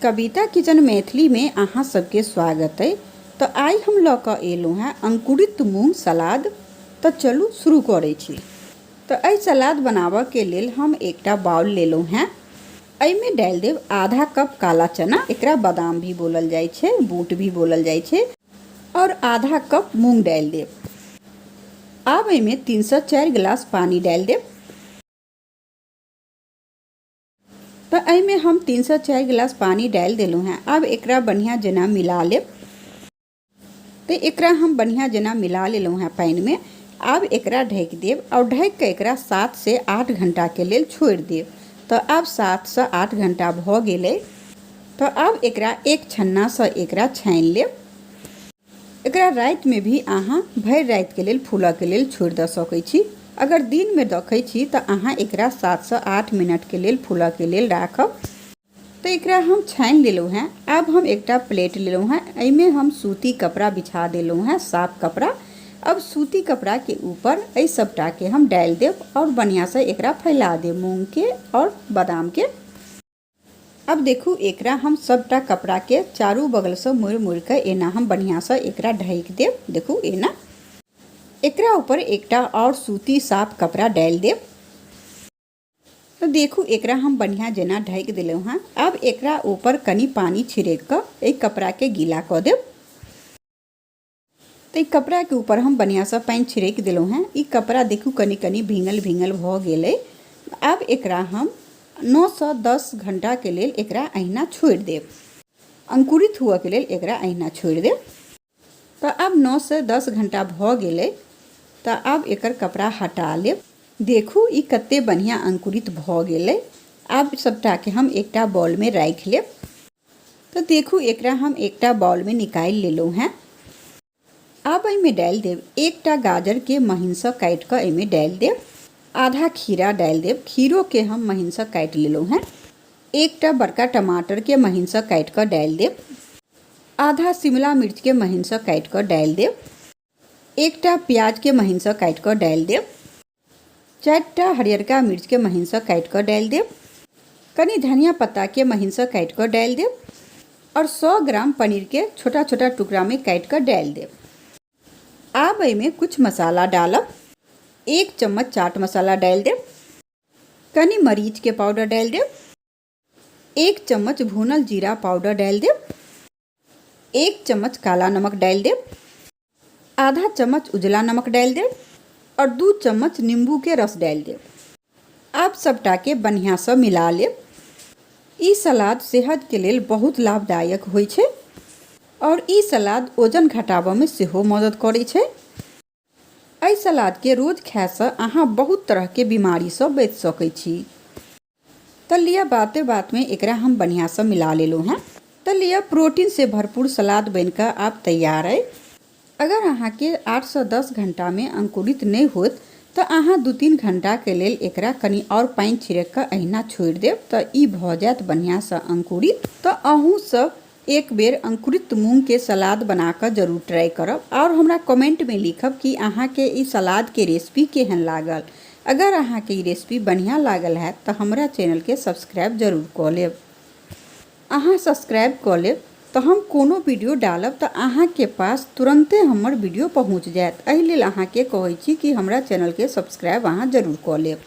कविता kitchen मैथिलीमे अहाँ सबके स्वागत अइ। तऽ आइ हम लऽ कऽ एलहुँ हेँ अंकुरित मूँग सलाद। तऽ चलू शुरू करै छी। तऽ एहि सलाद बनाबऽके लेल हम एकटा बाउल लेलहुँ हेँ। एहिमे डालि देब आधा कप काला चना, एकरा बादाम भी बोलल जाइ छै, बूट भी बोलल जाइ छै, आओर आधा कप मूँग डालि देब। आब एहिमे 3 सँ 4 गिलास पानि डालि देब। तऽ एहिमे हम 3 सँ 4 गिलास पानि डालि देलहुँ हेँ। आब एकरा बढ़िआँ जेना मिला लेब। तऽ एकरा हम बढ़िआँ जेना मिला लेलहुँ हेँ पानिमे। आब एकरा ढकि देब आओर ढकि कऽ एकरा 7 से 8 घण्टाके लेल छोड़ि देब। तऽ आब 7 सँ 8 घण्टा भऽ गेलै। तऽ आब एकरा एक छन्नासँ एकरा छानि लेब। एकरा रातिमे भी अहाँ भरि रातिके लेल फूलऽके लेल छोड़ि दऽ सकै छी। अगर दिनमे रखै छी तऽ अहाँ एकरा 7 सँ 8 मिनटके लेल फूलऽके लेल राखब। तऽ एकरा हम छानि लेलहुँ हेँ। आब हम एकटा प्लेट लेलहुँ हेँ। एहिमे हम सूती कपड़ा बिछा देलहुँ हेँ, साफ कपड़ा। अब सूती कपड़ाके ऊपर एहि सबटाके हम डालि देब आओर बढ़िआँसँ एकरा फैला देब, मूँगके आओर बादामके। अब देखू, एकरा हम सबटा कपड़ाके चारू बगलसँ मोड़ि मोड़ि कऽ एना हम बढ़िआँसँ एकरा ढकि देब। देखू, एना एकरा ऊपर एकटा आओर सूती साफ कपड़ा डालि देब। तऽ देखू, एकरा हम बढ़िआँ जेना ढकि देलहुँ हेँ। आब एकरा ऊपर कनि पानि छिड़कि कऽ एहि कपड़ाके गीला कऽ देब। तऽ ई कपड़ाके ऊपर हम बढ़िआँसँ पानि छिड़कि देलहुँ हेँ। ई कपड़ा देखू, कनि कनि भींगल भींगल भऽ गेलै। आब एकरा हम 9 सँ 10 घण्टाके लेल एकरा अहिना छोड़ि देब। अंकुरित हुअके लेल एकरा अहिना छोड़ि देब। तऽ आब 9 सँ 10 घण्टा भऽ गेलै। तऽ आब एकर कपड़ा हटा लेब। देखू, ई कते बढ़िआँ अंकुरित भऽ गेलै। आब सबटाके हम एकटा बाउलमे राखि लेब। तऽ देखू, एकरा हम एकटा बाउलमे निकालि लेलहुँ हेँ। आब एहिमे डालि देब एकटा गाजरके महीनसँ काटि कऽ एहिमे डालि देब। आधा खीरा डालि देब। खीरोके हम महीनसँ काटि लेलहुँ हेँ। एकटा बड़का टमाटरके महीनसँ काटि कऽ डालि देब। आधा शिमला मिर्चके महीनसँ काटि कऽ डालि देब। एकटा प्याजके महीनसँ काटि कऽ डालि देब। चारिटा हरियरका मिर्चके महीनसँ काटि कऽ डालि देब। कनि धनिया पत्ताके महीनसँ काटि कऽ डालि देब आओर 100 ग्राम पनीरके छोटा छोटा टुकड़ामे काटि कऽ डालि देब। आब एहिमे किछु मसाला डालब। 1 चम्मच चाट मसाला डालि देब। कनि मरीचके पाउडर डालि देब। 1 चम्मच भुनल जीरा पाउडर डालि देब। 1 चम्मच काला नमक डालि देब। आधा चम्मच उजला नमक डालि देब आओर 2 चम्मच नींबूके रस डालि देब। आब सबटाके बढ़िआँसँ मिला लेब। ई सलाद सेहतके लेल बहुत लाभदायक होइ छै आओर ई सलाद वजन घटाबऽमे सेहो मदद करै छै। एहि सलादके रोज खायसँ अहाँ बहुत तरहके बीमारीसँ बचि सकै छी। तऽ लिअ, बाते बातमे एकरा हम बढ़िआँसँ मिला लेलहुँ हेँ। तऽ लिअ, प्रोटीनसँ भरपूर सलाद बनिकऽ आब तैयार अइ। अगर अहाँके 8 सँ 10 घण्टामे अंकुरित नहि होत, तऽ अहाँ 2-3 घण्टाके लेल एकरा कनि आओर पानि छिड़कि कऽ अहिना छोड़ि देब, तऽ ई भऽ जायत बढ़िआँसँ अंकुरित। तऽ अहूँ सब एक बेर अंकुरित मूँगके सलाद बना कऽ जरूर ट्राई करब आओर हमरा कमेंटमे लिखब कि अहाँके ई सलादके रेसिपी केहन लागल। अगर अहाँके ई रेसिपी बढ़िआँ लागल हैत, तऽ हमरा चैनलके सब्सक्राइब जरूर कऽ लेब। अहाँ सब्सक्राइब कऽ लेब तऽ हम कोनो वीडियो डालब तऽ अहाँके पास तुरन्ते हमर वीडियो पहुँच जायत। एहि लेल अहाँके कहै छी कि हमरा चैनलके सब्सक्राइब अहाँ जरूर कऽ लेब।